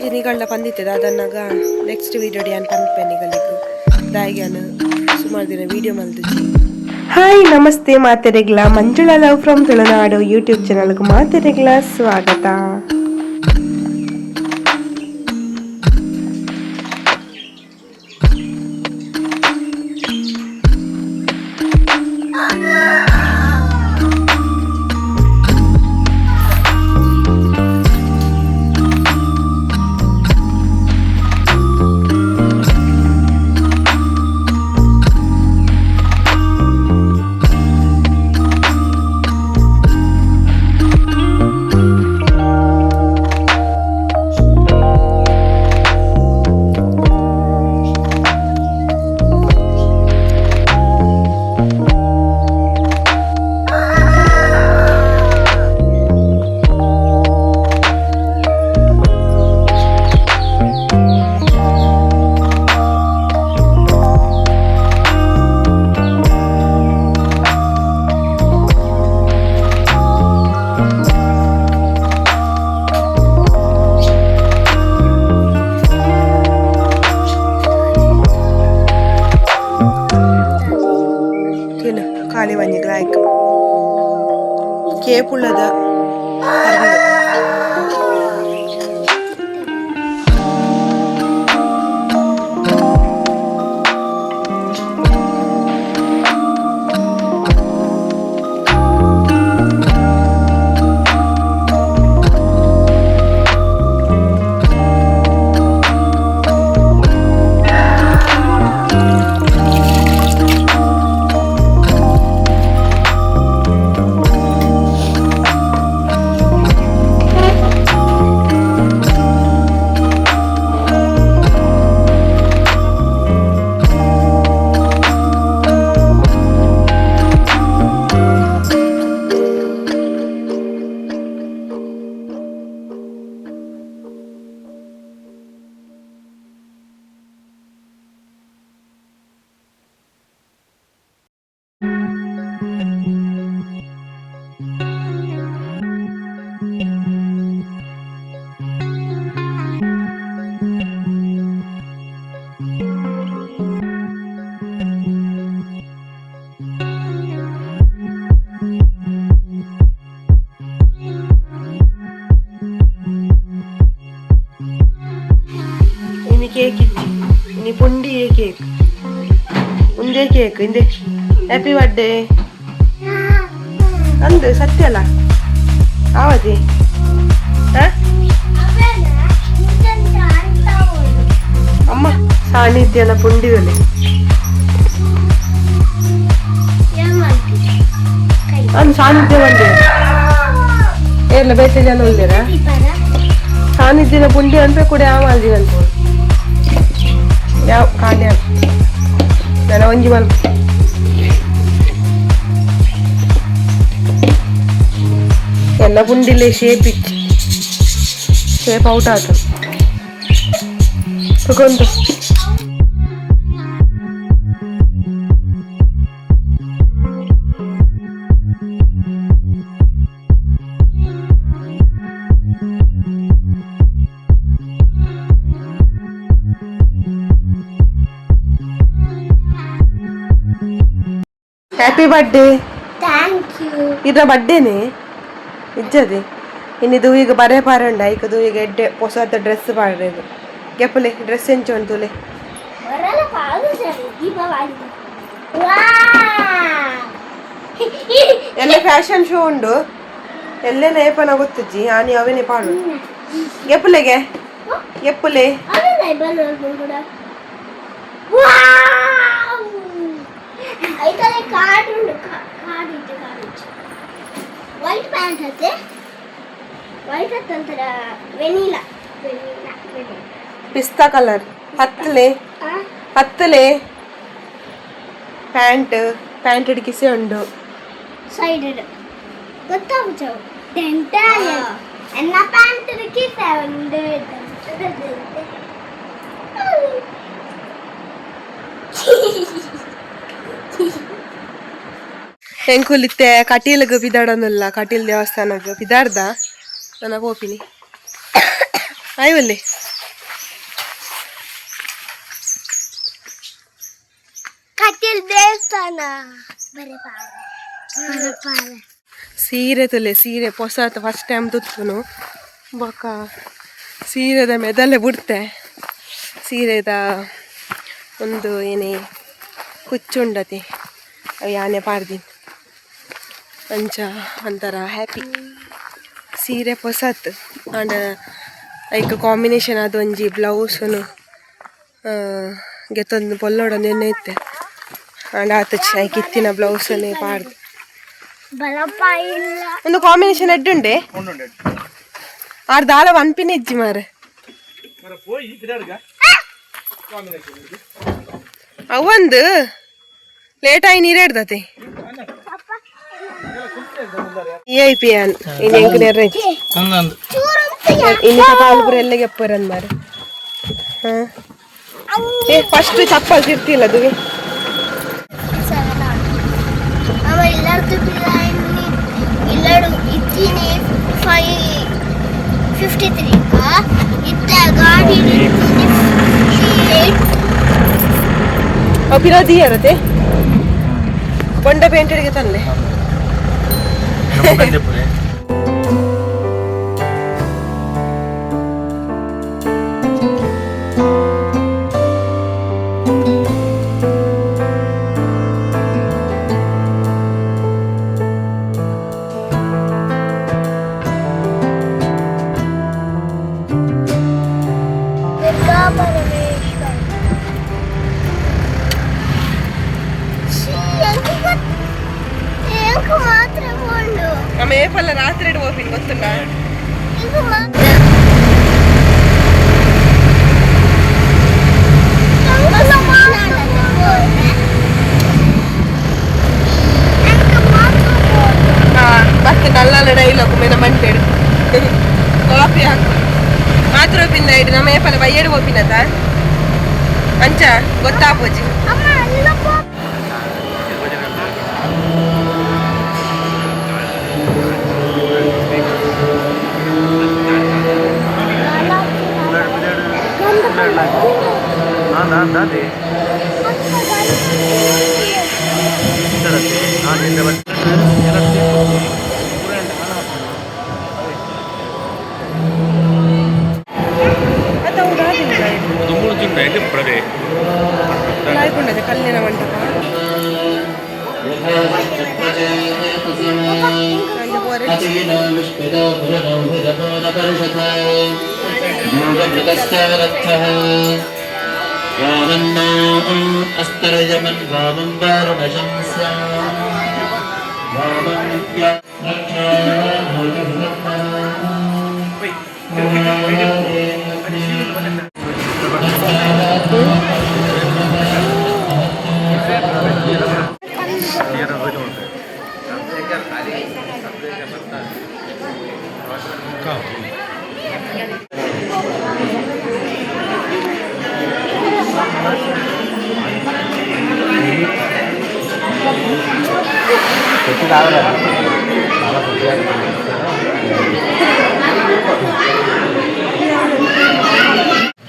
ಒಂಜಿ ನಿಗಳ್ನ ಪಂದಿತ್ತೆ ಅದನ್ನಾಗ next video ಯಾನ್ ಪನ್ಪೆ ನಿಗಲಿಗ್ ದಾಯಿಗಾನ ಸುಮಾರು ದಿನ ವೀಡಿಯೋ ಮಲ್ದುಜಿ. ಹಾಯ್, ನಮಸ್ತೆ ಮಾತೆರೆಗ್ಲ. Manjula love from Tulunadu YouTube ಚಾನಲ್ಗೆ ಮಾತೆರೆಗ್ಲ ಸ್ವಾಗತ. ತಿನ್ನು ಖಾಲಿ ಒಂಜಿ ಲಾಯ್ಕ್ ಕೇಪುಳ್ಳದ. ಇನಿ ಕೇಕ್ ಇಜ್ಜಿ, ಇನಿ ಪುಂಡಿಯೇ ಕೇಕ್, ಉಂದೇ ಕೇಕ್. ಇಂದೆ, ಹ್ಯಾಪಿ ಬರ್ಡೇ ಅಂದು ಸತ್ಯ ಅಲ್ಲ ಆವದಿ. ಅಮ್ಮ ಸಾನ್ನಿಧ್ಯನ ಪುಂಡಿದಲ್ಲಿ ಅಂದ್ ಸಾನ್ನಿಧ್ಯ ಬಂದೆ. ಏರ್ಲ ಬೇತೆ ಜನ ಉಲ್ಲೇರ ಸಾನ್ನಿಧ್ಯನ ಪುಂಡಿ ಅನ್ಪೆ ಕೂಡ ಯಾವ ಮಾಲ್ದಿನ ಅನ್ಬೋದು. ಯಾವ ಕಾಂಡೆ ನನ್ನ ಒಂಜಿ ಮಲ್ಪ. ಎಲ್ಲ ಪುಂಡಿಲೆ ಶೇಪ್ ಇಚ್ಚಿ, ಶೇಪ್ ಔಟ್ ಆತ ತಗೊಂಡು. Happy birthday. Thank you. ಇದ್ರ ಬರ್ಡೇನೆ ಇಜ್ಜದೆ. ಇನ್ನು ಈಗ ಬರೇ ಪಾರೆ ಉಂಡ ಐಕ್ ಈಗ ಎಡ್ಡೆ ಪೊಸತ ಡ್ರೆಸ್ ಪಾಡ್ರೇದು. ಗೆಪ್ಪಲೆ ಡ್ರೆಸ್ ಎಂಚ ಉಂಟುಲೆ? ಬರಲ್ಲ ಪಾಡು ಸರಿ ದೀಪಾವಳಿ. ವಾವ್! ಎಲ್ಲ ಫ್ಯಾಷನ್ ಶೋ ಉಂಡು. ಎಲ್ಲೆಲ್ಲ ಏಪನ ಗೊತ್ತುಜ್ಜಿ ಆನಿ ಅವೇನೆ ಪಾಡು. ಗೆಪ್ಪುಲೆಗೆ ಗೆಪ್ಪುಲೆ. ಅವೆಲ್ಲ ಬಲ್ಲ ಕೂಡ. ವಾವ್! ಐತಲೆ ಕಾರ್ಡ್ ಉಂಡು, ಕಾರ್ಡ್ ಇತ್ತು, ಕಾರ್ಡ್ ಇತ್ತು. ವೈಟ್ ಪ್ಯಾಂಟ್ ಅತ್ತೆ, ವೈಟ್ ಅತ್ತಂತರ ವೆನಿಲಾ ವೆನಿಲಾ ವೆನಿಲಾ. ಪಿಸ್ತಾ ಕಲರ್ ಹತ್ತಲೆ. ಹತ್ತಲೆ ಪ್ಯಾಂಟ್, ಪ್ಯಾಂಟ್ ಕಿಸೆ ಉಂಡು. ಸೈಡ್ ಗೊತ್ತಾಗುತ್ತವು. ಎನ್ನ ಪ್ಯಾಂಟ್ ಕಿಸೆ ಉಂಡು. ಎಂಕುಲಿತ್ತೆ ಕಟೀಲ್ಗ್ ಪಿದಾಡೊಂದುಲ್ಲ, ಕಟೀಲ್ ದೇವಸ್ಥಾನಗ್ ಪಿದಾಡ್ದ. ನನ್ನ ಪೋಪಿನಿ ಆಯ್ವಲ್ಲಿ. Kateel ದೇವಸ್ಥಾನ ಬರಪಾರ ಬರಪಾರ. ಸೀರೆ ತುಲೆ, ಸೀರೆ ಪೊಸತ್ ಫಸ್ಟ್ ಟೈಮ್ ತುತ್ತುನು. ಬೊಕ ಸೀರೆದ ಮೆದಲೆ ಬಿಡ್ತೆ. ಸೀರೆದ ಒಂದು ಏನೇ ಕುಚ್ಚುಂಡತಿ ಅವು ಯಾನೆ ಪಾಡ್ದಿನಿ. ಅಂಚ ಒಂಥರ ಹ್ಯಾಪಿ. ಸೀರೆ ಪೊಸತ್ ಆಂಡ ಐಕ್ ಕಾಂಬಿನೇಷನ್ ಅದು ಒಂಜಿ ಬ್ಲೌಸುನು ಗೆತ್ತೊಂದು ಪೊಲ್ಲೋಡ ನೆನ್ನೆ ಇತ್ತೆ. ಆಂಡ ಆತಚ್ ಐಕ್ ಇತ್ತಿನ ಬ್ಲೌಸನ್ನೇ ಪಾಡ್ದು. ಬಲಪ್ಪ ಇಲ್ಲ. ಒಂದು ಕಾಂಬಿನೇಷನ್ ಎಡ್ಡುಂಡೆ. ಆರ್ ದಾಲ ಒನ್ ಪಿನ್ ಇಜ್ಜಿ ಮಾರೆ. ಅವೊಂದು ಲೇಟ್ ಆಯಿ ನೀರೇಡ್ದತೆ. E I P an ಇನ್ನು ಎಂಕ್ ನೆರ್ರೆ. ಇನ್ನು ಕಾಲ್ಪುರ ಎಲ್ಲ ಗೆಪ್ಪರನ್ ಮಾರೆ. ಹಾ, ಏ ಫಸ್ಟ್ ಚಪ್ಪಲ್ ತಿರ್ತಿಲ್ಲ ದುವಿ. ಅವ ಇಲ್ಲಡ್ದು ಇಲ್ಲಡು ಇತ್ತೀನಿ 5:53. ಇತ್ತ ಗಾಡಿ 8. ಅವು ಪಿರೋದಿ ಇರತ್ತೆ. ಬೊಂಡ ಪೇಂಟೆಡ್ಗೆ ತನ್ಲೆ. ದುರ್ಗಾ ಪರಮೇಶ್ವರ. ಶ್ರೀ ಎಂಕು ಮಾತ್ರ ಬೋಂಡು. ನಮ್ಮ ಏಪಲ್ಲ ರಾತ್ರಿ ಹೋಗ್ತೀನಿ ಗೊತ್ತುಂಟಾ? ಎಂಕು ಮಾತ್ರ ಹಾ, ಮತ್ತೆ ನಲ್ಲ ಡೈಲಾಗ್ ಮೇನ ಮಂಟೇಡು ಕಾಫಿ ಹಾಕು ಮಾತ್ರ ಪಿನ್ನ ಇಡು. ನಮ್ಮ ಏಪಲ್ಲ ಬಯ್ಯಡು ಹೋಪಿನತ ಅಂಚ ಗೊತ್ತಾಪೋಜಿ. ಅಮ್ಮ ಅಲ್ಲಪ್ಪ. ಕಲ್ಯಾಣ ಮಂಟಪ ಅಂಚ ಪೋರೆ. अस्तरयमन् वामं वारुणशंस्या वामं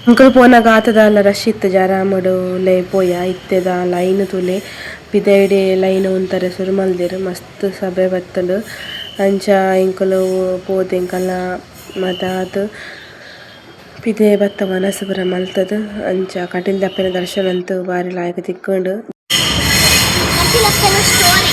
ಅಂಕಲ್ ಪೋನಾಗ ಆತದ ರಶ್ ಇತ್ತು. ಜರಾಮಡು ಲೇ ಪೋಯ ಇತ್ತೆದ ಲೈನ್ ತೂಲೆ. ಪಿದೈಡೆ ಲೈನ್ ಉಂತಾರೆ ಸುರು ಮಲ್ದೆರ್. ಮಸ್ತ್ ಸಭೆ ಬತ್ತುಂಡು. ಅಂಚ ಎಂಕುಲು ಪೋದು ಎಂಕಲ್ನ ಮಾತ ಆತ್ ಪಿದೆ ಬತ್ತ ಮನಸ್ಸು ಪೂರ ಮಲ್ತದು. ಅಂಚ ಕಟೀಲ್ ದಪ್ಪೆನ ದರ್ಶನ ಅಂತೂ ಬಾರಿ ಲಾಯ್ಕ್ ತಿಕ್ಕುಂಡು. ಕಪಿಲಪ್ಪನ ಸ್ಟೋರಿ.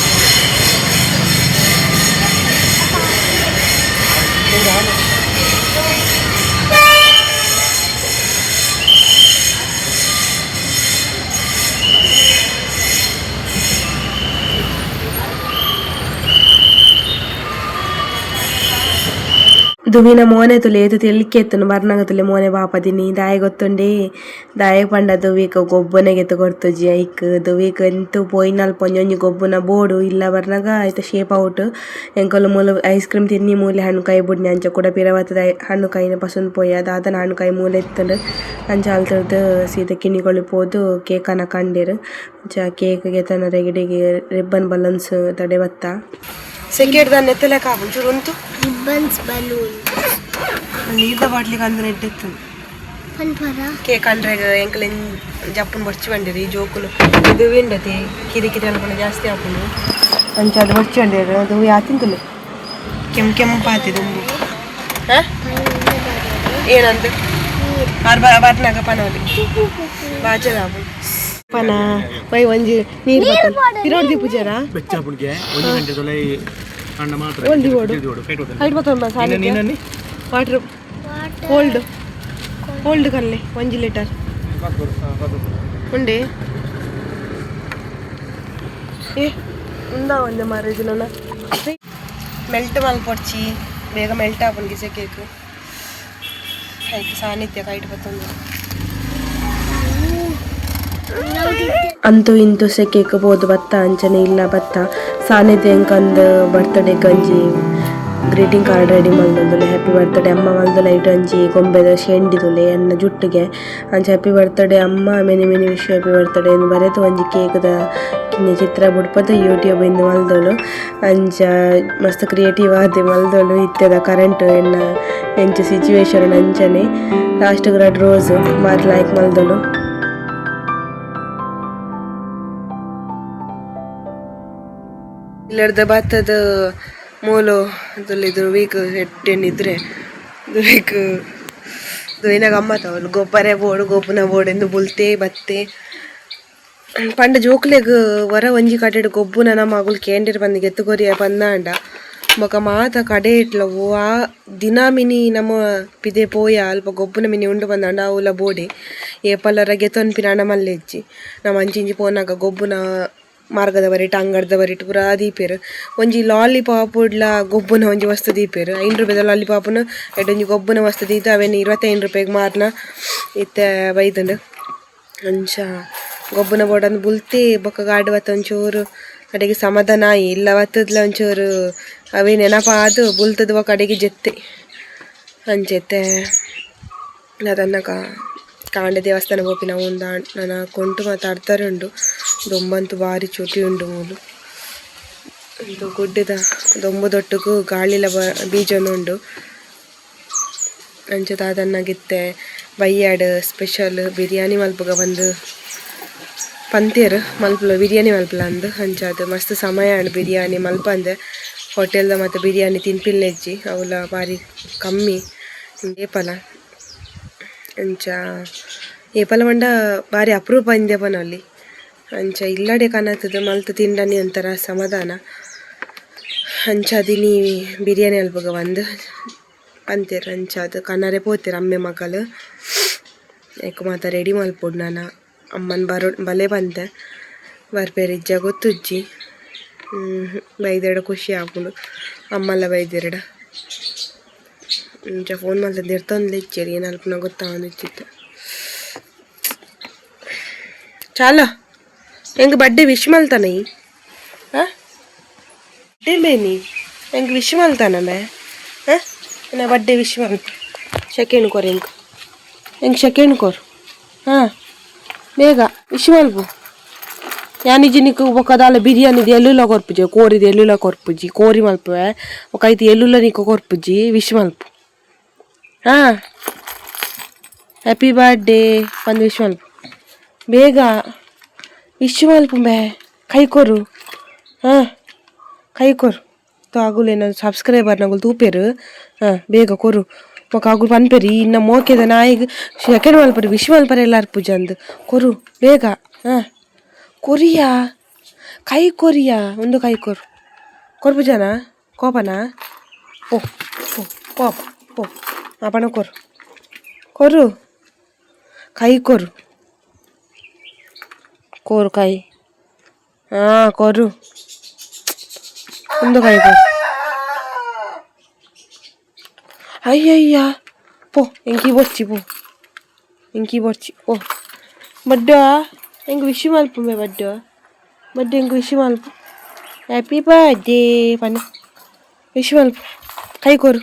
ದುವಿನ ಮೋನೆ ತುಲೆ ಏತು ತೆಲಿಕೆ ಎತ್ತುನು ಬರ್ನಗ ತುಲೆ ಮೋನೆ ಬಾಪದಿನಿ ದಾಯ ಗೊತ್ತುಂಡೆ. ದಾಯ ಪಂಡ ದುವಿಕ ಗೊಬ್ಬುನೆಗೆತ್ತು ಕೊರ್ತುಜಿ. ಐಕ್ ದುವಿಕ್ ಎಂತು ಪೋಯಿನಲ್ಪ ಒಂಜೊಂಜಿ ಗೊಬ್ಬುನ ಬೋಡು ಇಲ್ಲ ಬರ್ನಗ ಐತ ಶೇಪ್ ಔಟ್. ಎಂಕುಲು ಮೂಲು ಐಸ್ ಕ್ರೀಮ್ ತಿನ್ನಿ ಮೂಲೆ ಹಣ್ಣು ಕಾಯಿ ಬುಡ್ನಿ. ಅಂಚ ಕೂಡ ಪಿರವತ್ತದ ಹಣ್ಣು ಕಾಯಿನ ಪಸಂದ್ ಪೋಯ ದಾದನ ಹಣ್ಣು ಕಾಯಿ ಮೂಲೆ ಎತ್ತುಂಡು. ಅಂಚ ಅಲ್ತರ್ದು ಸೀದ ಕಿನ್ನಿಕೊಳ್ಳಿ ಪೋದು ಕೇಕನ ಕಂಡೇರು. ಅಂಚ ಕೇಕ್ ಗೆತನ ರೆಗಿಡಿಗೆ ರಿಬ್ಬನ್ ಬಲೂನ್ಸ್ ತಡೆ ಬತ್ತ ಸೆಕೆಂಡ್ ದಾನ್ ಎತ್ತಲೆಕ ಒಂಚೂರು ಉಂತು. Ribbons, balloon. ನೀರ್ದ ಬಾಟ್ಲಿಗೆ ಅಂದ ನೆಟ್ಟಿತ್ತು. Cake ಅಂದ್ರೆ ಎಂಕಲೆನ್ ಜಪ್ಪುನ್ ಬೊರ್ಚಿ ಬಂದಿರಿ ಈ ಜೋಕುಲು ಇದು ವಿಂಡತಿ ಕಿರಿ ಕಿರಿ ಅನ್ಕೊಂಡು ಜಾಸ್ತಿ ಆಪುಂಡು ಅಂಚ ಅದು ಬೊರ್ಚಿ ಬಂದಿರಿ ಅದು ಯಾತಿಂತಲೆ ಕೆಂಪು ಕೆಂಪಾತಿ ದುಂಬು ಏನಂತ ಆರ್ ಬರ್ನಾಗ ಪನೋಲಿ ಬಾಜಲ ಪನ ವೈ ಒಂಜಿ ನೀರು ತಿರೋಡ್ದಿ ಪೂಜಾರ ಬೆಚ್ಚಾಪುಣಿಗೆ ಒಂದು ಗಂಟೆ ತೊಲೆ ಅಣ್ಣ ಮಾತ್ರ ಒಂಜಿ ಓಡು ಹೈಟ್ ಬತ್ತೊಂಬ ಸಾಲಿ water cold cold ಕಲ್ಲೆ 1 ಲೀಟರ್ ಉಂಡೆ ಏ ఉందా ಒಂದೆ ಮಾರೇಜ್ ನನ್ನ ಮೆಲ್ಟ್ ಮಲ್ಪೊಡ್ಚಿ ಬೇಗ ಮೆಲ್ಟ್ ಆಪುಂಡು ಗಿಸೆ ಕೇಕ್ ಐಕ್ ಸಾನಿಧ್ಯ ಕೈಟ್ ಬತ್ತೊಂದು ಅಂತೂ ಇಂತೂ ಸೆಕೆಕ್ ಪೋದು ಬತ್ತ ಅಂಚನೆ ಇಲ್ಲ ಬತ್ತ ಸಾನಿಧ್ಯ ಎಂಕಂದು ಬರ್ತಡೇ ಗಂಜಿ greeting card ready ಮಲ್ದೊಂದುಲ್ಲೆ happy birthday ಅಮ್ಮ ಮಲ್ದೊಲ ಐಟ್ ಒಂಜಿ ಗೊಂಬೆದ ಶೆಂಡಿದುಲ್ಲೆ ಎನ್ನ ಜುಟ್ಟಿಗೆ ಅಂಚ ಹ್ಯಾಪಿ ಬರ್ತ್ಡೇ ಅಮ್ಮ many many wish happy birthday ಇಂದು ಬರೆದು ಒಂಜಿ ಕೇಕ್ದ ಕಿನ್ನಿ ಚಿತ್ರ ಬುಡ್ಪದ ಯೂಟ್ಯೂಬ್ ಇಂದು ಮಲ್ದೋಲು ಅಂಚ ಮಸ್ತ್ ಕ್ರಿಯೇಟಿವ್ ಆದ್ ಮಲ್ದೋಲು ಇತ್ತೆದ ಕರೆಂಟ್ ಎನ್ನ ಎಂಚ ಸಿಚುವೇಶನ್ ಅಂಚನೆ ಲಾಸ್ಟ್ ರಡ್ ರೋಸ್ ಮಾತ ಲೈಕ್ ಮಲ್ದೋಲು. ಇಲ್ಲರ್ದ ಬತ್ತದ ಮೂಲು ಇದು ವೀಕ್ ಎಟ್ಟೆನಿದ್ರೆ ವೀಕ್ ದೊಯ್ನ ಗಮ್ಮತ್ ಅವಳು ಗೊಬ್ಬರೇ ಬೋಡು ಗೊಬ್ಬನ ಬೋಡು ಎಂದು ಬುಲ್ತೆ ಬತ್ತೆ ಪಂಡ ಜೋಕ್ಲೆಗ್ ವರ ಒಂಜಿ ಕಡೆಡ್ ಗೊಬ್ಬುನ ನಮ್ಮ ಅಗುಲು ಕೇಂಡಿರ್ ಬಂದು ಗೆತ್ತುಕೊರಿಯ ಪಂದಾಂಡ ಬೊಕ ಮಾತ ಕಡೆ ಇಟ್ಲವು ಆ ದಿನ ಮಿನಿ ನಮ್ಮ ಪಿದೆ ಪೋಯ ಅಲ್ಪ ಗೊಬ್ಬುನ ಮಿನಿ ಉಂಡು ಬಂದಾಂಡ ಅವುಲ ಬೋಡೆ ಏಪಲ್ಲರ ಗೆತ್ತೊನ್ಪಿನ ಮಲ್ಲೆಜ್ಜಿ ನಮ್ಮ ಅಂಚಿಂಚಿ ಪೋನಾಗ ಗೊಬ್ಬುನ ಮಾರ್ಗದ ಬರಿಟ್ ಅಂಗಡ್ದ ಬರಿಟ್ ಪೂರಾ ದೀಪೆರ್ ಒಂಜಿ ಲಾಲಿಪಾಪ್ ಉಡ್ಲ ಗೊಬ್ಬುನ ಒಂಜಿ ವಸ್ತು ದೀಪೆರ್ 5 ರೂಪಾಯಿದ ಲಾಲಿಪಾಪ್ನು ಐಟ್ ಒಂಜಿ ಗೊಬ್ಬುನ ವಸ್ತು ದೀತ ಅವೆನ್ 25 ರೂಪಾಯಿಗ್ ಮಾರ್ನ ಇತ್ತೆ ಬೈದುಂಡು ಅಂಚ ಗೊಬ್ಬುನ ಬೋಡಂದು ಬುಲ್ತೆ ಬೊಕ್ಕ ಗಾಡಿ ಬತ್ತ ಒಂಚೂರು ಕಡೆಗೆ ಸಮಾಧಾನ ಆಯಿ ಇಲ್ಲ ಬತ್ತದ್ಲ ಒಂಚೂರು ಅವೇ ನೆನಪಾದು ಬುಲ್ತದ ಬೊಕ್ಕ ಕಡೆಗೆ ಜೆತ್ತೆ ಅಂಚೆತ್ತೆ ಅದನ್ನಕ ಕಾಂಡೆ ದೇವಸ್ಥಾನ ಪೋಪಿನ ಉಂದ ನನ ಕೊಂಟು ಮಾತಾಡ್ತಾರೆ ಉಂಡು ದೊಂಬಂತು ಬಾರಿ ಚುಟಿ ಉಂಡು ಮೂಲು ಇದು ಗುಡ್ಡದ ದೊಂಬು ದೊಟ್ಟುಗು ಗಾಳಿಲ ಬೀಜನ ಉಂಡು ಅಂಚ ದಾದನ್ನಾಗಿತ್ತೆ ಬಯ್ಯಾಡ್ ಸ್ಪೆಷಲ್ ಬಿರಿಯಾನಿ ಮಲ್ಪುಗ ಬಂದು ಪಂತೇರು ಮಲ್ಪುಲ ಬಿರಿಯಾನಿ ಮಲ್ಪುಲ ಅಂದು ಅಂಚ ಅದು ಮಸ್ತ್ ಸಮಯ ಆಂಡ್ ಬಿರಿಯಾನಿ ಮಲ್ಪಂದೆ ಹೋಟೆಲ್ದ ಮತ್ತು ಬಿರಿಯಾನಿ ತಿನ್ಪಿಲ್ಲೆಜ್ಜಿ ಅವುಲ ಬಾರಿ ಕಮ್ಮಿ ಏಪಲ ಅಂಚ ಏಪಲ ಪಂಡ ಬಾರಿ ಅಪರೂಪ ಇಂದೆ ಪನೊಲಿ ಅಂಚ ಇಲ್ಲಡೆ ಕನತದ ಮಲ್ತ್ ತಿಂಡನಿ ಒಂಥರ ಸಮಾಧಾನ ಅಂಚ ದಿನಿ ಬಿರಿಯಾನಿ ಅಲ್ಪಗ ಬಂದು ಪಂತೇರು ಅಂಚ ಅದು ಕನರೆ ಪೋತೇರು ಅಮ್ಮೆ ಮಗಲು ಏಕ ಮಾತ ರೆಡಿ ಮಲ್ಪೊಡು ನಾನ ಅಮ್ಮನ ಬರೋ ಬಲೆ ಬಂತೆ ಬರ್ಪೇರು ಇಜ್ಜ ಗೊತ್ತುಜ್ಜಿ ಬೈದೆರಡ ಖುಷಿ ಆಪುಂಡು ಅಮ್ಮಲ್ಲ ಬೈದೆರಡ ಅಂಚ ಫೋನ್ ಮಲ್ತಂದು ಇರ್ತೊಂದು ಇಚ್ಚೇರಿ ಏನು ಅಲ್ಪನ ಗೊತ್ತಾವೊಂದು ಚಾಲ ಎಂಕ್ ಬರ್ಡೇ ವಿಶ್ ಮಲ್ತಾನ ಈ ಬರ್ಡೇ ಬೇನಿ ಎಂಕ್ ವಿಶ್ ಮಲ್ತಾನ ಬೇ ನಾ ಬರ್ಡೇ ವಿಶ್ ಮಲ್ಪ ಸೆಕೆಂಡ್ ಕೊರ್ ಎಂಕ್ ಎಂಕ್ ಸೆಕೆಂಡ್ ಕೊರ್ ಹಾಂ ಬೇಗ ವಿಶ್ ಮಲ್ಪು ಯಾನಿಜಿ ನಿಕ್ಕು ಬೊಕ್ಕ ದಾಲ ಬಿರಿಯಾನಿದ ಎಲ್ಲುಲ ಕೊರ್ಪುಜಿ ಕೋರಿದ ಎಲ್ಲುಲ ಕೊರ್ಪುಜಿ ಕೋರಿ ಮಲ್ಪುವೆ ಬೊಕ್ಕ ಐತ ಎಲ್ಲುಲ ನಿಕ್ಕು ಕೊರ್ಪುಜಿ ವಿಶ್ ಮಲ್ಪು ಹಾಂ ಹ್ಯಾಪಿ ಬರ್ಡೇ ಪಂದ್ ವಿಶ್ ಮಲ್ಪು ಬೇಗ ವಿಶ್ ಮಲ್ಪು ಬೇ ಕೈ ಕೊರು ಹಾಂ ಕೈ ಕೊರು ಅಗುಲು ಸಬ್ಸ್ಕ್ರೈಬರ್ ನಗುಲು ತೂಪೆರು ಹಾಂ ಬೇಗ ಕೊರು ಬೊಕ್ಕ ಅಗುಲು ಪನ್ಪೆರು ಇನ್ನ ಮೋಕೆದ ನಾಯಿಗ್ ಸೆಕೆಂಡ್ ಮಲ್ಪರು ವಿಶ್ ಮಲ್ಪರೆ ಎಲ್ಲಾರ್ ಪೂಜೆ ಅಂದ್ ಕೊರು ಬೇಗ ಹಾಂ ಕೊರಿಯಾ ಕೈ ಕೊರಿಯಾ ಒಂದು ಕೈ ಕೊರು ಕೊರ್ಪುಜನಾ ಕೋಪನಾ ಪೋ ಪೋ ಕೋಪ ಪೋ ಅಪಣ ಕೊರು ಕೊರು ಕೈ ಕೊರು ಕೊರು ಕೈ ಹಾಂ ಕೊರು ಒಂದು ಕೈ ಕೊರು ಅಯ್ಯಯ್ಯ ಪೋ ಎಂಕಿ ಬೊರ್ಚಿ ಪೋ ಎಂಕಿ ಬೊರ್ಚಿ ಓ ಬಡ್ಡ ಎಂಕ್ ವಿಶ್ ಮಲ್ಪುಂಬೆ ಬಡ್ಡ ಬಡ್ಡ ಎಂಕ್ ವಿಶ್ ಮಲ್ಪು ಹ್ಯಾಪಿ ಬರ್ಡೇ ಪನ್ನ ವಿಶ್ ಮಲ್ಪು ಕೈ ಕೊರು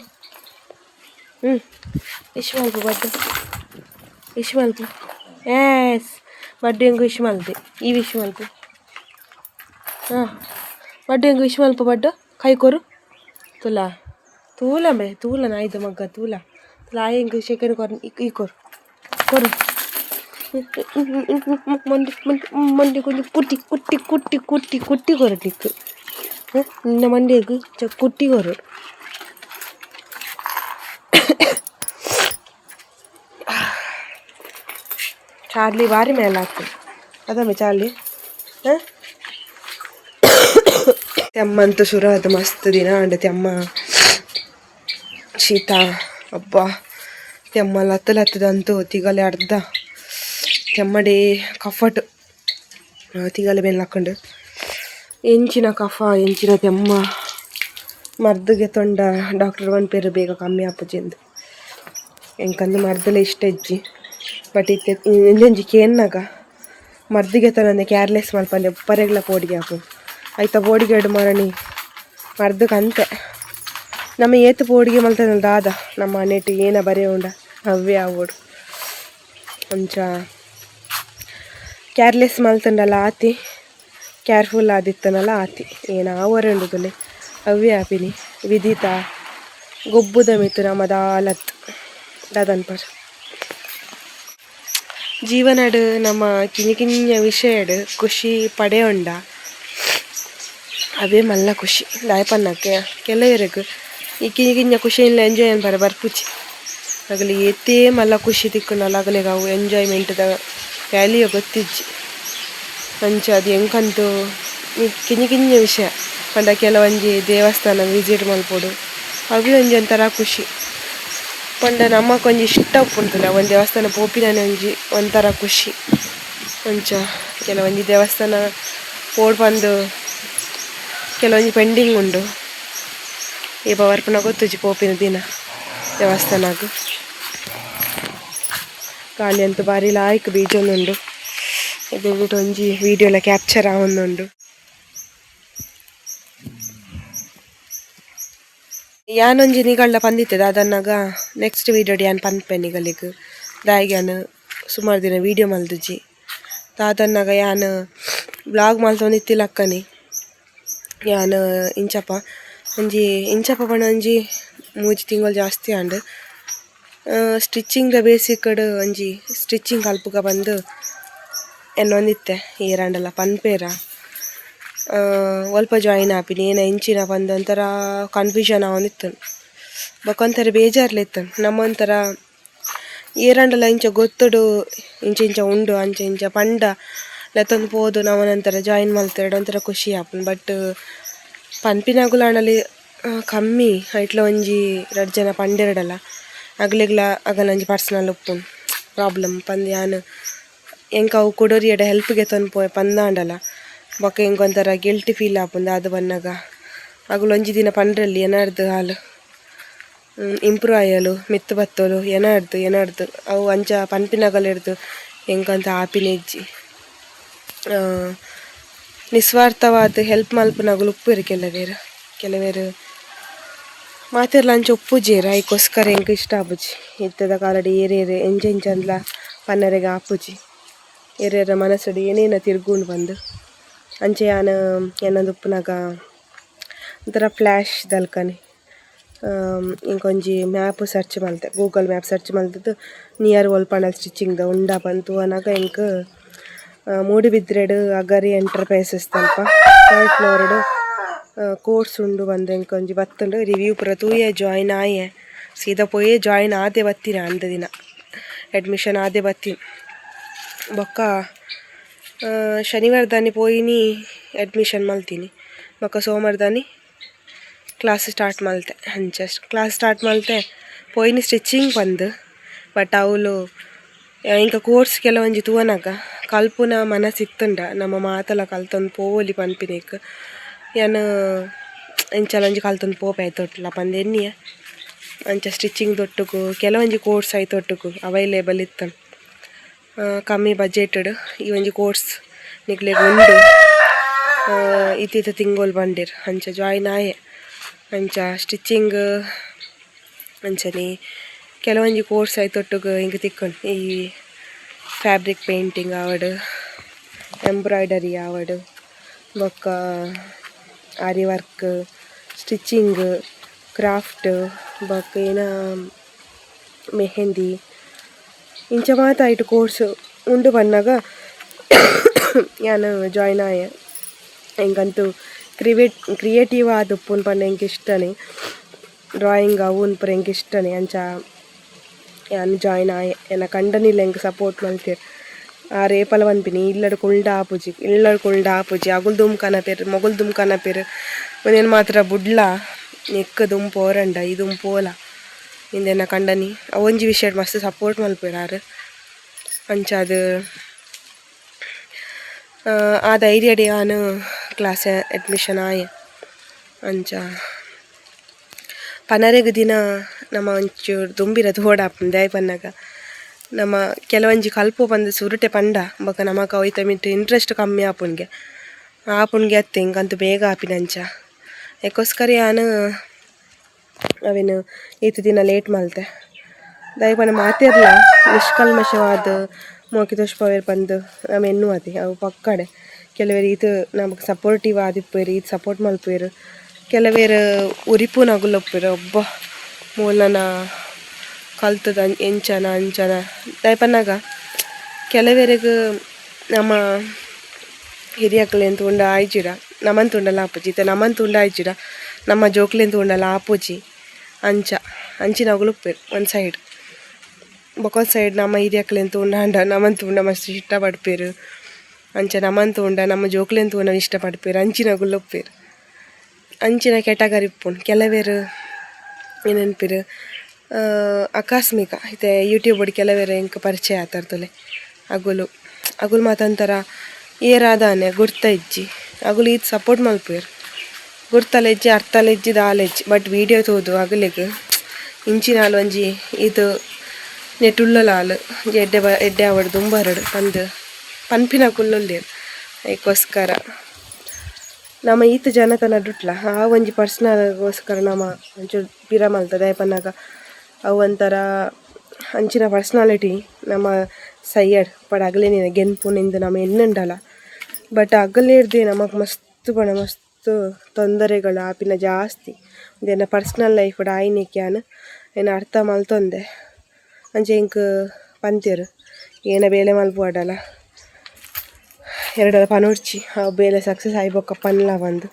ಹ್ಞೂ ವಿಶ್ ಮಲ್ಪು ಬಡ್ಡ ವಿಶ್ ಮಲ್ಪು ಎಸ್ ಬಡ್ಡೆ ಎಂಕ್ ವಿಶ್ ಮಲ್ತೆ ಈ ವಿಶ್ ಮಲ್ಪು ಹಾಂ ಬಡ್ಡೆ ಎಂಕ್ ವಿಶ್ ಮಲ್ಪು ಬಡ್ಡ ಕೈ ಕೊರು ತುಲಾ ತೂಲ ಬೇ ತೂಲ ನಾಯ್ದ ಮಗ್ಗ ತೂಲ ತೂಲ ಆಯ್ ಎಂಕ್ ಸೆಕೆಂಡ್ ಕೊರ್ ಈ ಕೊರು ಕೊರು ಮಂಡಿ ಮಂಡಿ ಮಂಡಿ ಕೊಂಚ ಕುಟ್ಟಿ ಕುಟ್ಟಿ ಕುಟ್ಟಿ ಕುಟ್ಟಿ ಕುಟ್ಟಿ ಕೊರಟಿಕ್ಕು ನಿನ್ನ ಮಂಡಿಗೆ ಚ ಕುಟ್ಟಿ ಕೊರು. ಚಾರ್ಲಿ ಬಾರಿ ಮೇಲೆ ಆಗ್ತದೆ ಅದಮ್ಮೆ ಚಾರ್ಲಿ. ಹಾಂ ತೆಮ್ಮಂತೂ ಶುರು ಅದು ಮಸ್ತ್ ದಿನ ಅಂಡ ತೆಮ್ಮ ಶೀತ ಅಬ್ಬಾ ತೆಮ್ಮ ಲತ್ತ ಲತ್ತದಂತೂ ತಿಗಲೆ ಅರ್ಧ ತೆಮ್ಮಡೆ ಕಫಟ್ ತಿಗಲೆ ಬೆಲ್ಲ ಹಾಕೊಂಡು ಎಂಚಿನ ಕಫ ಎಂಚಿನ ತೆಮ್ಮ ಮರ್ದಿಗೆ ತೊಂಡ ಡಾಕ್ಟರ್ ಪನ್ಪೆರ್ ಬೇಗ ಕಮ್ಮಿ ಆಪುಜೆಂದು ಎಂಕಂದು ಮರ್ದಲ ಇಷ್ಟ ಇಜ್ಜಿ ಬಟ್ ಇತ್ತೆ ಒಂಜೊಂಜಿ ಕೇನ್ನಗ ಮರ್ದಿಗೆ ತನಂದೆ ಕೇರ್ಲೆಸ್ ಮಲ್ಪಂದೆ ಉಪ್ಪರೆಗ್ಲ ಪೋಡಿಗೆ ಆಪುಂಡು ಐತ ಪೋಡಿಗೆಡ್ ಮರಣಿ ಮರ್ದಕ್ಕೆ ಅಂತೆ ನಮ್ಮ ಏತ್ ಪೋಡಿಗೆ ಮಲ್ತನಲ್ಲ ದಾದ ನಮ್ಮ ನೆಟ್ ಏನ ಬರೆಯುಂಡ ಅವೇ ಆವೊಡು ಅಂಚ ಕೇರ್ಲೆಸ್ ಮಲ್ತಂಡಲ ಆತಿ ಕೇರ್ಫುಲ್ ಆದಿತ್ತನಲ್ಲ ಆತಿ ಏನ ಆವರೆ ಉಂಡುದುಲೆ ಅವೇ ಆಪಿನಿ ವಿದಿತ ಗೊಬ್ಬುದ ಮಿತ್ತು ನಮ್ಮ ದಾಲತ್ ದಾದನ್ಪರ್ ಜೀವನಡ್ ನಮ್ಮ ಕಿഞ്ഞ ಕಿഞ്ഞ ವಿಷಯಡ್ ಖುಷಿ ಪಡೆಯೊಂಡ ಅವೇ ಮಲ್ಲ ಖುಷಿ ದಾಯೆ ಪನ್ನಕ್ಕೆ ಕೆಲವರೆಗ್ ಈ ಕಿഞ്ഞ ಕಿഞ്ഞ ಖುಷಿನ್ ಎಂಜಾಯ್ ಅನ್ಪರೆ ಬರ್ಪುಜಿ ಅಗಲಿ ಏತೇ ಮಲ್ಲ ಖುಷಿ ತಿಕ್ಕುಂಡಲ ಅಗಲೆಗ್ ಅವು ಎಂಜಾಯ್ಮೆಂಟ್ದ ವ್ಯಾಲ್ಯೂ ಗೊತ್ತಿಜ್ಜಿ. ಅಂಚ ಅದು ಎಂಕಂತೂ ಈ ಕಿഞ്ഞ ಕಿഞ്ഞ ವಿಷಯ ಪಂಡ ಕೆಲವೊಂಜಿ ದೇವಸ್ಥಾನ ವಿಸಿಟ್ ಮಲ್ಪೊಡು ಅವೇ ಒಂಜಿ ಒಂಥರ ಖುಷಿ ಪಂಡ ನಮಕ್ ಒಂಜಿ ಇಷ್ಟ ಉಪ್ಪುಂಡುಲ್ಲ ಒಂಜಿ ದೇವಸ್ಥಾನ ಪೋಪಿನನೆ ಒಂಜಿ ಒಂಥರ ಖುಷಿ. ಅಂಚ ಕೆಲವೊಂಜಿ ದೇವಸ್ಥಾನ ಪೋಡ್ ಪಂದ್ ಕೆಲವೊಂಜಿ ಪೆಂಡಿಂಗ್ ಉಂಡು ಏಪ ಬರ್ಪುನ ಗೊತ್ತುಜಿ ಪೋಪಿನ ದಿನ ದೇವಸ್ಥಾನಗ್. ಗಾಳಿ ಅಂತೂ ಬಾರಿ ಲಾಯ್ಕ್ ಬೀಜೊಂದುಂಡು ಇದು ಒಂಜಿ ವೀಡಿಯೋಲ ಕ್ಯಾಪ್ಚರ್ ಆವೊಂದುಂಡು. ಯಾನೊಂಜಿ ನಿಗಲ್ಡ ಪಂದಿತ್ತೆ ದಾದನ್ನಾಗ ನೆಕ್ಸ್ಟ್ ವೀಡಿಯೋಡ್ ಯಾನ್ ಪನ್ಪೆ ನಿಗಲಿಗ್ ದಾಯೆಗ್ ಯಾನ್ ಸುಮಾರು ದಿನ ವೀಡಿಯೋ ಮಲ್ದುಜಿ ದಾದನ್ನಾಗ ಯಾನ್ ಬ್ಲಾಗ್ ಮಲ್ತೊಂದಿತ್ತಿಲಕ್ಕನೆ ಯಾನ್ ಇಂಚಪ ಒಂಜಿ ಇಂಚಪ ಪಂಡ ಒಂಜಿ ಮೂಜಿ ತಿಂಗಳು ಜಾಸ್ತಿ ಆಂಡ್ ಸ್ಟಿಚ್ಚಿಂಗ್ ದ ಬೇಸಿಕ್ ಒಂಜಿ ಸ್ಟಿಚ್ಚಿಂಗ್ ಕಲ್ಪುಗ ಬಂದು ಎನ್ನೊಂದಿತ್ತೆ ಏರಾಂಡಲ ಪನ್ಪೇರ ಒಲ್ಪ ಜಾಯಿನ್ ಆಪಿನಿ ಏನ ಇಂಚಿನ ಪಂದ್ ಒಂಥರ ಕನ್ಫ್ಯೂಷನ್ ಆವೊಂದಿತ್ತು ಬೊಕ ಒಂಥರ ಬೇಜಾರ್ಲ ಇತ್ತು ನಮ್ಮೊಂಥರ ಏರಾಂಡಲ ಇಂಚ ಗೊತ್ತುಡು ಇಂಚ ಇಂಚ ಉಂಡು ಅಂಚ ಇಂಚ ಪಂಡ ಲೆತ್ತೊಂದು ಪೋದು ನಮನೊಂಥರ ಜಾಯಿನ್ ಮಲ್ತೆರಡು ಒಂಥರ ಖುಷಿ ಆಪುಂಡು ಬಟ್ ಪನ್ಪಿನಗುಲಾಂಡಲಿ ಕಮ್ಮಿ ಐಟ್ಲ ಒಂಜಿ ರಡ್ಡ್ ಜನ ಪಂಡೆರಡಲ ಅಗಲೆಗ್ಲ ಅಗಲೊಂಜಿ ಪರ್ಸನಲ್ ಉಪ್ಪುಂಡು ಪ್ರಾಬ್ಲಮ್ ಪಂದ್ ಯಾನ್ ಎಂಕ್ ಅವು ಕುಡೊರಿಯಡ ಹೆಲ್ಪ್ ಗೆತೊಂದು ಪೋಯೆ ಪಂದಾಂಡಲ ಬೊಕ ಎಂಕ್ ಒಂಥರ ಗಿಲ್ಟಿ ಫೀಲ್ ಆಪುಂಡು ದಾದ ಬನ್ನಗ ಅಗುಲು ಒಂಜಿ ದಿನ ಪಂಡ್ರಲ್ಲಿ ಎನಾರ್ದ್ ಆಲ್ ಇಂಪ್ರೂವ್ ಆಯಲು ಮಿತ್ತ್ ಬತ್ತೋಲು ಎನಾರ್ದ್ ಎನಾರ್ದ್ ಅವು ಅಂಚ ಪನ್ಪಿನಗಲೆರ್ದ್ ಎಂಕಂತ ಆಪಿನ ಇಜ್ಜಿ ನಿಸ್ವಾರ್ಥವಾದ್ ಹೆಲ್ಪ್ ಮಲ್ಪುನಗುಲು ಉಪ್ಪುವೆರ್ ಕೆಲವೆರ್ ಕೆಲವೆರ್ ಮಾತೆರ್ಲ ಅಂಚ ಉಪ್ಪುಜೆರ್ ಐಕೋಸ್ಕರ ಎಂಕ್ ಇಷ್ಟ ಆಪುಜಿ ಇತ್ತೆದ ಕಾಲಡ್ ಏರೇರ್ ಎಂಚ ಎಂಚಂದ್ಲ ಪನ್ನರೆಗ್ ಆಪುಜಿ ಏರೇರ ಮನಸ್ಸುಡು ಏನೇನ ತಿರ್ಗುಂಡು ಪಂದ್ ಅಂಚ ಯಾನ್ ಎನ್ನೊಂದು ಉಪ್ಪುನಗ ಒಂಥರ ಫ್ಲ್ಯಾಶ್ ದಲ್ಕನೆ ಇಂಕೊಂಜಿ ಮ್ಯಾಪ್ ಸರ್ಚ್ ಮಲ್ತೆ Google map search ಮಲ್ತುದು near ಒಲ್ಪ ಸ್ಟಿಚಿಂಗ್ ದ ಉಂಡಾ ಪಂದ್ ತೂವನಗ ಎಂಕ್ ಮೂಡುಬಿದ್ರೆಡ್ ಅಗರಿ ಎಂಟರ್ಪ್ರೈಸಸ್ ದಲ್ಪ ಥರ್ಡ್ ಫ್ಲೋರ್ಡ್ ಕೋರ್ಸ್ ಉಂಡು ಪಂದ್ ಎಂಕ್ ಒಂಜಿ ಬತ್ತುಂಡು ರಿವ್ಯೂ ಪೂರ ತೂಯೆ ಜಾಯಿನ್ ಆಯೆ ಸೀದಾ ಪೋಯೆ ಜಾಯಿನ್ ಆದೆ ಬತ್ತಿನ ಅಂದ ದಿನ ಅಡ್ಮಿಷನ್ ಆದೆ ಬತ್ತಿನ ಬೊಕ್ಕ ಶನಿವಾರದಾನಿ ಪೋಯಿನಿ ಅಡ್ಮಿಷನ್ ಮಲ್ತೀನಿ ಬೊಕ್ಕ ಸೋಮವಾರದಾನಿ ಕ್ಲಾಸ್ ಸ್ಟಾರ್ಟ್ ಮಲ್ತೆ ಅಂಚ ಕ್ಲಾಸ್ ಸ್ಟಾರ್ಟ್ ಮಲ್ತೆ ಪೋಯಿನಿ ಸ್ಟಿಚಿಂಗ್ ಪಂದ್ ಬಟ್ ಅವ್ಲು ಇಂಕ ಕೋರ್ಸ್ ಕೆಲವೊಂಜಿ ತೂವನಗ ಕಲ್ಪುನ ಮನಸ್ಸಿತ್ತುಂಡ ನಮ್ಮ ಮಾತಲ ಕಲ್ತೊಂದು ಪೋವೊಲಿ ಪನ್ಪಿನೆಕ್ ಯಾನ್ ಎಂಚಲ ಒಂಜಿ ಕಲ್ತೊಂದು ಪೋಪೆ ಐತೊಟ್ಟುಲ ಪಂದ್ ಎನ್ನಿಯ ಅಂಚ ಸ್ಟಿಚಿಂಗ್ ದೊಟ್ಟುಗು ಕೆಲವೊಂಜಿ ಕೋರ್ಸ್ ಐತೊಟ್ಟುಗು ಅವೈಲೇಬಲ್ ಇತ್ತುಂಡು ಕಮ್ಮಿ ಬಜೆಟೆಡ್ ಈ ಒಂಜಿ ಕೋರ್ಸ್ ನಿಕ್ಲೆಗ್ ಉಂಡು ಇತ್ತಿತ್ತ ತಿಂಗೊಲು ಪಂಡೆರ್ ಅಂಚ ಜಾಯಿನ್ ಆಯೆ ಅಂಚ ಸ್ಟಿಚಿಂಗ್ ಅಂಚನೆ ಕೆಲವೊಂಜಿ ಕೋರ್ಸ್ ಐತೊಟ್ಟುಗು ಎಂಕ್ ತಿಕ್ಕುಂಡು ಈ ಫ್ಯಾಬ್ರಿಕ್ ಪೇಂಟಿಂಗ್ ಆವಡ್ ಎಂಬ್ರಾಯ್ಡರಿ ಆವಡ್ ಬೊಕ್ಕ ಆರಿ work stitching craft ಬೊಕ್ಕ ಏನ ಮೆಹಂದಿ ಇಂಚ ಮಾತ ಐಟ್ ಕೋರ್ಸ್ ಉಂಡು ಪನ್ನಾಗ ಯಾನ್ ಜಾಯ್ನ್ ಆಯೆ. ಎಂಕಂತೂ ಕ್ರಿಯೇಟಿವ್ ಆದುಪ್ಪುನು ಪಂಡ ಎಂಕ್ ಇಷ್ಟನೇ, ಡ್ರಾಯಿಂಗ್ ಅವು ಪೂರ ಎಂಕ್ ಇಷ್ಟನೇ. ಅಂಚ ಯಾನ್ ಜಾಯ್ನ್ ಆಯೆ. ಎನ್ನ ಕಂಡನಿಲ ಎಂಕ್ ಸಪೋರ್ಟ್ ಮಲ್ತೆರ್. ಆರ್ ಏಪಲ ಪನ್ಪಿನಿ ಇಲ್ಲಡ್ ಕುಲ್ಡ ಆಪುಜಿ, ಇಲ್ಲಡ್ ಕುಲ್ಡ ಆಪುಜಿ, ಅಗುಲು ದುಂಬು ಕನಪೆರ್ ಮೊಗುಲು ದುಂಬು ಕನಪೆರ್, ಉಂದೆನ್ ಮಾತ್ರ ಬುಡ್ಲ ನೆಕ್ ದುಂಬು ಪೋರಂಡ ಈ ದುಂಬು ಪೋಲ ಇಂದೆನ ಕಂಡನಿ ಅವೊಂಜಿ ವಿಷಯಡ್ ಮಸ್ತ್ ಸಪೋರ್ಟ್ ಮಲ್ಪೆರ್ ಆರ್. ಅಂಚಾದ್ ಆ ಧೈರ್ಯಡ್ ಯಾನ್ ಕ್ಲಾಸ್ ಅಡ್ಮಿಷನ್ ಆಯೆ. ಅಂಚ ಪನರೆಗ್ ದಿನ ನಮ ಒಂಚೂರು ದುಂಬಿರ ತೋಡಾಪುಂಡು ದಾಯೆ ಪನ್ನಗ ನಮ ಕೆಲವೊಂಜಿ ಕಲ್ಪು ಪಂದ್ ಸುರುಟೆ ಪಂಡ ಬೊಕ ನಮಕ್ ಅವು ಐತ ಮಿತ್ತ್ ಇಂಟ್ರೆಸ್ಟ್ ಕಮ್ಮಿ ಆಪುಂಡ್ಗೆ ಆಪುಂಡ್ಗೆ ಅತ್ತೆ ಎಂಕಂತೂ ಬೇಗ ಆಪಿನಂಚ. ಐಕೋಸ್ಕರ ಯಾನ್ ಅವೆನ್ ಈತ್ ದಿನ ಲೇಟ್ ಮಲ್ತೆ. ದಾಯೆ ಪಂಡ ಮಾತೆರ್ಲ ನಿಷ್ಕಲ್ಮಶವಾದ್ ಮೋಕೆ ತೋಜ್ಪಾವೆರ್ ಪಂದ್ ನಮ ಎನ್ನುವತೆ ಅವು ಪಕ್ಕಡೆ. ಕೆಲವೆರ್ ಈತ್ ನಮಕ್ ಸಪೋರ್ಟಿವ್ ಆದಿಪ್ಪುವೆರ್, ಈತ್ ಸಪೋರ್ಟ್ ಮಲ್ಪುವೆರ್. ಕೆಲವೆರ್ ಉರಿಪುನಗುಲು ಉಪ್ಪುವೆರ್, ಒಬ್ಬ ಮೂಲನ ಕಲ್ತದ ಎಂಚನ ಅಂಚನ ದಾಯೆ ಪನ್ನಗ ಕೆಲವೆರೆಗ್ ನಮ ಹಿರಿಯಕ್ಲೆನ್ ತೂಂಡ ಆಯ್ಜಿಡ ನಮನ್ ತೂಂಡಲ ಆಪುಜಿ, ಇತ್ತೆ ನಮನ್ ತೂಂಡ ಆಯ್ಜಿಡ ನಮ್ಮ ಜೋಕ್ಲೆನ್ ತೂಂಡಲ ಆಪುಜಿ. ಅಂಚ ಅಂಚಿನಗುಲು ಉಪ್ಪುವೆರ್ ಒಂಜಿ ಸೈಡ್. ಬೊಕೊಂಜಿ ಸೈಡ್ ನಮ್ಮ ಹಿರಿಯಕ್ಲೆನ್ ತೂಂಡ ನಮನ್ ತೂಂಡ ಮಸ್ತ್ ಇಷ್ಟ ಪಡ್ಪೆರ್, ಅಂಚ ನಮನ್ ತೂಂಡ ನಮ್ಮ ಜೋಕ್ಲೆನ್ ತೂಂಡ ಇಷ್ಟ ಪಡ್ಪೆರ್, ಅಂಚಿನಗುಲು ಉಪ್ಪುವೆರ್. ಅಂಚಿನ ಕ್ಯಾಟಗರಿ ಉಪ್ಪುಂಡು. ಕೆಲವೆರ್ ಏನನ್ಪೆರ್ ಆಕಸ್ಮಿಕ ಇತ್ತೆ ಯೂಟ್ಯೂಬ್ ಕೆಲವೆರ್ ಎಂಕ್ ಪರಿಚಯ ಆತರ್ ತೂಲೆ, ಅಗುಲು ಅಗುಲು ಮಾತ ಒಂಥರ ಏರಾದಾನೆ ಗುರ್ತ ಇಜ್ಜಿ, ಅಗುಲು ಈತ್ ಸಪೋರ್ಟ್ ಮಲ್ಪುವೆರ್, ಗುರ್ತಲ ಇಜ್ಜಿ ಅರ್ಥಲ ಇಜ್ಜಿ ದಾಲ ಇಜ್ಜಿ, ಬಟ್ ವೀಡಿಯೋ ತೂದು ಅಗುಲೆಗ್ ಇಂಚಿನಾಲ್ ಒಂಜಿ ಈತ್ ನೆಟುಲ್ಲಲಾಲ್ ಎಡ್ಡೆ ಎಡ್ಡೆ ಆವಡ್ ದುಂಬರಡ್ ಪಂದ್ ಪನ್ಪಿನಕುಲು ಉಲ್ಲೆರ್. ಐಕೋಸ್ಕರ ನಮ ಈತ್ ಜನತ ನಡುಟ್ಲ ಆ ಒಂಜಿ ಪರ್ಸನಲ್ಗೋಸ್ಕರ ನಮ ಒಂಚೂರು ಪಿರ ಮಲ್ತ ದಾಯೆ ಪನ್ನಗ ಅವು ಒಂಥರ ಅಂಚಿನ ಪರ್ಸನಾಲಿಟಿ ನಮ ಸೈಯಡ್ ಪಡ ಅಗಲೆನ ಗೆನ್ಪುನಿಂದ್ ನಮ ಎನ್ನುಂಡಲ. ಬಟ್ ಅಗಲೇರ್ದೆ ನಮಕ್ ಮಸ್ತ್ ಪಂಡ ಮಸ್ತ್ ತೊಂದರೆಗಳು ಆಪಿನ ಜಾಸ್ತಿ. ಉಂದೆನ ಪರ್ಸನಲ್ ಲೈಫ್ ಆಯಿನೆಕ್ ಯಾನ್ ಏನ ಅರ್ಥ ಮಲ್ತೊಂದೆ. ಅಂಚ ಎಂಕ್ ಪಂತೆರ್ ಏನ ಬೇಲೆ ಮಲ್ಪುವಡಲ ಎರಡಲ ಪನೊಡ್ಚಿ ಆ ಬೇಲೆ ಸಕ್ಸಸ್ ಆಯಿ ಬೊಕ್ಕ ಪನ್ಲ ಪಂದ್.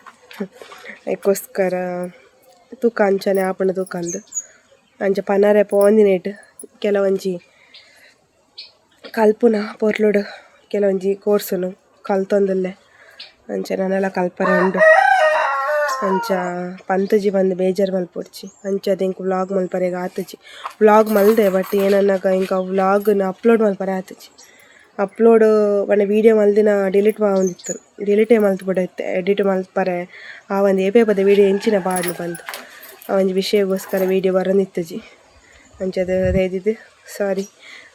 ಐಕೋಸ್ಕರ ತೂಕ ಅಂಚನೆ ಆಪುಂಡು ತೂಕಂದ್ ಅಂಚ ಪನರೆ ಪೋಂದಿನೇಟ್ ಕೆಲವೊಂಜಿ ಕಲ್ಪುನ ಪೊರ್ಲುಡು ಕೆಲವೊಂಜಿ ಕೋರ್ಸುನು ಕಲ್ತೊಂದುಲ್ಲೆ. ಅಂಚ ನನಲ ಕಲ್ಪರೆ ಉಂಡು. ಅಂಚ ಪಂತುಜಿ ಪಂದ್ ಬೇಜಾರು ಮಲ್ಪೊಡ್ಚಿ. ಅಂಚಾದ್ ಎಂಕ್ ವ್ಲಾಗ್ ಮಲ್ಪರೆಗ್ ಆತುಜಿ. ವ್ಲಾಗ್ ಮಲ್ದೆ ಬಟ್ ಏನನ್ನಗ ಎಂಕ್ ಅವು ವ್ಲಾಗ್ನ್ ಅಪ್ಲೋಡ್ ಮಲ್ಪರೆ ಆತುಜಿ. ಅಪ್ಲೋಡ್ ಪಂಡ ವೀಡಿಯೋ ಮಲ್ದಿನ ಡಿಲೀಟ್ ಆವೊಂದಿತ್ತು, ಡಿಲೀಟೇ ಮಲ್ತ್ ಬುಡೈತೆ, ಎಡಿಟ್ ಮಲ್ಪರೆ ಆವಂದ್ ಏಪೇ ಪದ ವೀಡಿಯೋ ಎಂಚಿನ ಪಾಡ್ನು ಪಂದ್ ಆ ಒಂಜಿ ವಿಷಯಗೋಸ್ಕರ ವೀಡಿಯೋ ಬರೊಂದಿತ್ತುಜಿ. ಅಂಚಾದ್ ದಯದಿದ್ ಸಾರಿ.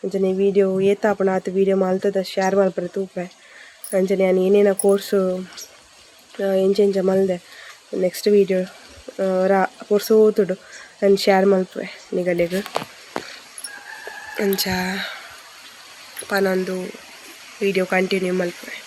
ಅಂಚನೆ ವೀಡಿಯೋ ಏತ್ ಆಪುಂಡು ಆತ್ ವೀಡಿಯೋ ಮಲ್ತದ ಶೇರ್ ಮಲ್ಪರೆ ತೂಪೆ. ಅಂಚನೆ ಯಾನ್ ಏನೇನ ಕೋರ್ಸು ಎಂಚ ಎಂಚ ಮಲ್ದೆ ನೆಕ್ಸ್ಟ್ ವೀಡಿಯೋ ರಾ ಕೋರ್ಸ್ ಓತುಡು ಯಾನ್ ಶೇರ್ ಮಲ್ಪುವೆ ನಿಗಲೆಗ್. ಅಂಚ ಪನೊಂದು ವೀಡಿಯೋ ಕಂಟಿನ್ಯೂ ಮಲ್ಪುವೆ.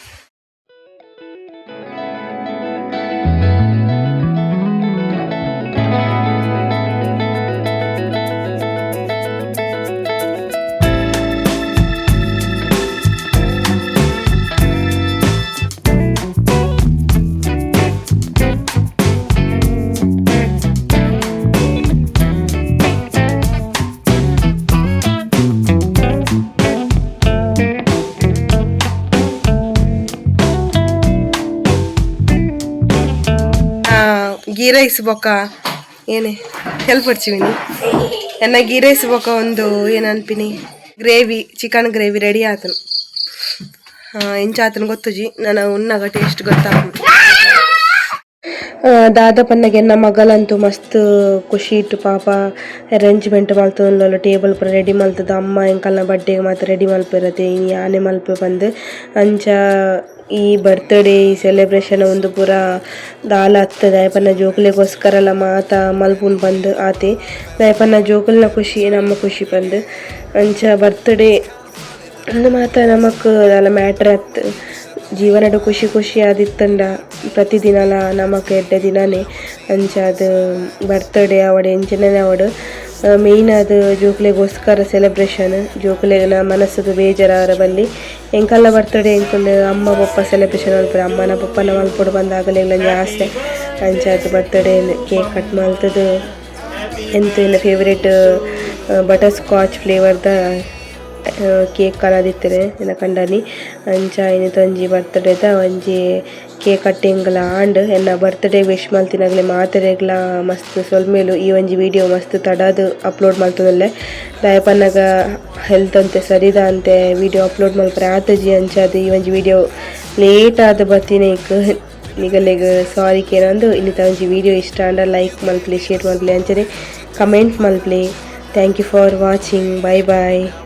ಗೀ ರೈಸ್ ಬೊಕ್ಕ ಏನೇ ಹೆಲ್ಪ್ ಪಡ್ಚಿವಿನಿ ಎನ್ನ ಗೀ ರೈಸ್ ಬೊಕ್ಕ ಒಂದು ಏನನ್ಪಿನಿ gravy, chicken gravy ready ಆತನು. ಎಂಚ ಆತನು ಗೊತ್ತುಜಿ, ನಾನು ಉನ್ನಾಗ ಟೇಸ್ಟ್ ಗೊತ್ತಾಪುಂಡು. ದಾದ ಪನ್ನಗ ಎನ್ನ ಮಗಲಂತೂ ಮಸ್ತ್ ಖುಷಿ ಇಟ್ಟು ಪಾಪ ಅರೇಂಜ್ಮೆಂಟ್ ಮಲ್ತೊಂದುಲ್ಲೆರ್, ಟೇಬಲ್ ಪೂರ ರೆಡಿ ಮಲ್ತದ ಅಮ್ಮ ಎಂಕಲ್ನ ಬರ್ಡೇಗ್ ಮಾತ ರೆಡಿ ಮಲ್ಪೆರತೆ ಇನಿ ಯಾನೆ ಮಲ್ಪೆ ಪಂದ್. ಅಂಚ ಈ ಬರ್ತ್ಡೇ ಈ ಸೆಲೆಬ್ರೇಷನ್ ಉಂದು ಪೂರ ದಾಲ ಅತ್ತ್ ದಾಯೆ ಪಂಡ ಜೋಕುಲೆಗೋಸ್ಕರಲ ಮಾತ ಮಲ್ಪುನು ಪಂದ್ ಆತೆ. ದಾಯೆ ಪಂಡ ಜೋಕುಲ್ನ ಖುಷಿ ನಮ್ಮ ಖುಷಿ ಪಂದ್. ಅಂಚ ಬರ್ತ್ಡೇ ಉಂದು ಮಾತ ನಮಕ್ ದಾಲ ಮ್ಯಾಟರ್ ಅತ್ತ್. ಜೀವನಡ್ ಖುಷಿ ಖುಷಿ ಆದಿತ್ತುಂಡ ಪ್ರತಿದಿನಲ ನಮಕ್ ಎಡ್ಡೆ ದಿನನೇ. ಅಂಚಾದ್ ಬರ್ತ್ಡೇ ಆವಡ್ ಎಂಚಿನನೇ ಆವಡ್ ಮೇಯ್ನ್ ಆದ್ ಜೋಕುಲೆಗೋಸ್ಕರ ಸೆಲೆಬ್ರೇಷನ್. ಜೋಕುಲೆಗ್ನ ಮನಸ್ಸುಗು ಬೇಜಾರಾವರೆ ಬಲ್ಲಿ. ಎಂಕಲ್ನ ಬರ್ತ್ಡೇ ಎಂಕುಲು ಅಮ್ಮ ಪೊಪ್ಪ ಸೆಲೆಬ್ರೇಷನ್ ಮಲ್ಪುವೆರ್. ಅಮ್ಮನ ಪೊಪ್ಪನ ಮಲ್ಪೊಡು ಪಂದ್ ಅಗಲೆಗ್ಲ ಆಸೆ. ಅಂಚಾದ್ ಬರ್ತ್ಡೇ ಕೇಕ್ ಕಟ್ ಮಲ್ತುದು ಎಂತ ಫೇವರೇಟ್ ಬಟರ್ ಸ್ಕಾಚ್ ಫ್ಲೇವರ್ ದ ಕೇಕ್ ಕನದಿತ್ತೆರ್ ಎನ್ನ ಕಂಡನಿ. ಅಂಚ ಇನಿತ ಒಂಜಿ ಬರ್ತ್ಡೇ ದ ಒಂಜಿ ಕೇಕ್ ಕಟ್ಟಿಂಗ್ ಲ ಆಂಡ್. ಎನ್ನ ಬರ್ತ್ಡೇ ವಿಶ್ ಮಲ್ತಿನಕ್ಲೆಗ್ ಮಾತೆರೆಗ್ಲಾ ಮಸ್ತ್ ಸೊಲ್ಮೆಲು. ಈ ಒಂಜಿ ವಿಡಿಯೋ ಮಸ್ತ್ ತಡಾದ್ ಅಪ್ಲೋಡ್ ಮಲ್ತೊಂದುಲ್ಲೆ. ದಾಯೆ ಪನ್ನಗ ಹೆಲ್ತ್ ಒಂತೆ ಸರಿದಾಂತೆ ವಿಡಿಯೋ ಅಪ್ಲೋಡ್ ಮಲ್ಪರೆ ಆತುಜಿ. ಅಂಚಾದ್ ಈ ಒಂಜಿ ವಿಡಿಯೋ ಲೇಟ್ ಆದ್ ಬತ್ತಿನೈಕ್ ನಿಗಲೆಗ್ ಸಾರಿ ಕೇನೊಂದು, ಇನಿತ ಒಂಜಿ ವಿಡಿಯೋ ಇಷ್ಟ ಆಂಡ ಲೈಕ್ ಮಲ್ಪುಲೆ, ಶೇರ್ ಮಲ್ಪುಲೆ, ಅಂಚನೆ ಕಮೆಂಟ್ ಮಲ್ಪುಲೆ. Thank you for watching. Bye bye.